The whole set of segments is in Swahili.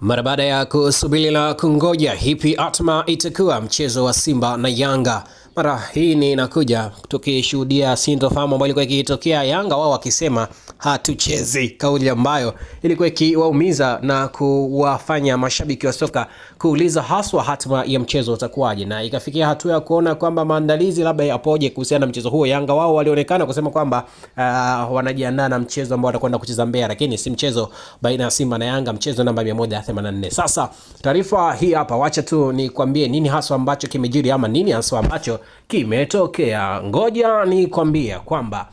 Mara baada ya kusubiri na kungoja hipi atma itakuwa mchezo wa Simba na Yanga. Mara hii ni inakuja tukishuhudia sintofahamu ambayo ilikuwa ikitokea, Yanga wao wakisema hatuchezi, kauli ambayo ilikuwa ikiwaumiza na kuwafanya mashabiki wa soka kuuliza haswa hatma ya mchezo utakuwaje, na ikafikia hatua ya kuona kwamba maandalizi labda yapoje kuhusiana na mchezo huo. Yanga wao walionekana kusema kwamba wanajiandaa na mchezo ambao watakwenda kucheza Mbeya, lakini si mchezo baina ya Simba na Yanga, mchezo namba 184. Sasa taarifa hii hapa, wacha tu nikwambie nini haswa ambacho kimejiri ama nini haswa ambacho kimetokea. Ngoja nikwambie kwamba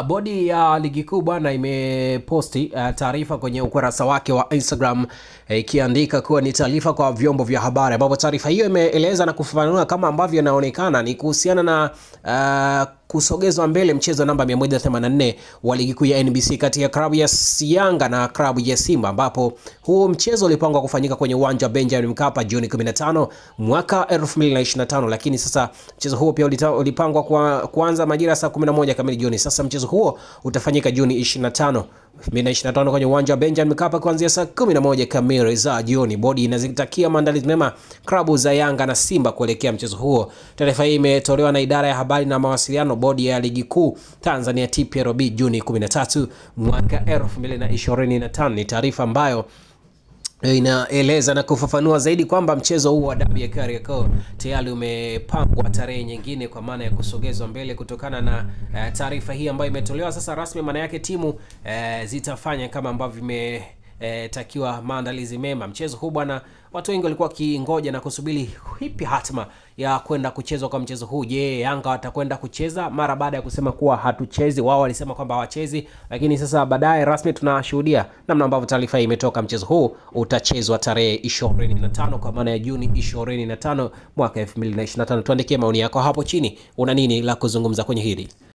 bodi ya ligi kuu bwana imeposti taarifa kwenye ukurasa wake wa Instagram ikiandika kuwa ni taarifa kwa vyombo vya habari, ambapo taarifa hiyo imeeleza na kufafanua kama ambavyo inaonekana ni kuhusiana na kusogezwa mbele mchezo namba 184 wa ligi kuu ya NBC kati ya klabu ya Yanga na klabu ya Simba, ambapo huo mchezo ulipangwa kufanyika kwenye uwanja wa Benjamin Mkapa Juni 15 mwaka 2025, lakini sasa mchezo huo pia ulipangwa kuanza majira saa 11 kamili jioni. Sasa mchezo huo utafanyika Juni 25 2025 kwenye uwanja wa Benjamin Mkapa kuanzia saa 11 kamili za jioni. Bodi inazitakia maandalizi mema klabu za Yanga na Simba kuelekea mchezo huo. Taarifa hii imetolewa na idara ya habari na mawasiliano, bodi ya ligi kuu Tanzania TPLB, Juni 13 mwaka 2025. Ni taarifa ambayo inaeleza na kufafanua zaidi kwamba mchezo huu wa dabi ya Kariakoo tayari umepangwa tarehe nyingine, kwa maana ya kusogezwa mbele kutokana na taarifa hii ambayo imetolewa sasa rasmi. Maana yake timu zitafanya kama ambavyo imetakiwa maandalizi mema. Mchezo huu bwana, watu wengi walikuwa kingoja na kusubiri ipi hatma ya kwenda kuchezwa kwa mchezo huu. Je, Yanga watakwenda kucheza mara baada ya kusema kuwa hatuchezi? Wao walisema kwamba hawachezi, lakini sasa baadaye rasmi tunashuhudia namna ambavyo taarifa imetoka. Mchezo huu utachezwa tarehe 25 kwa maana ya Juni 25 mwaka 2025. Tuandikie maoni yako hapo chini, una nini la kuzungumza kwenye hili?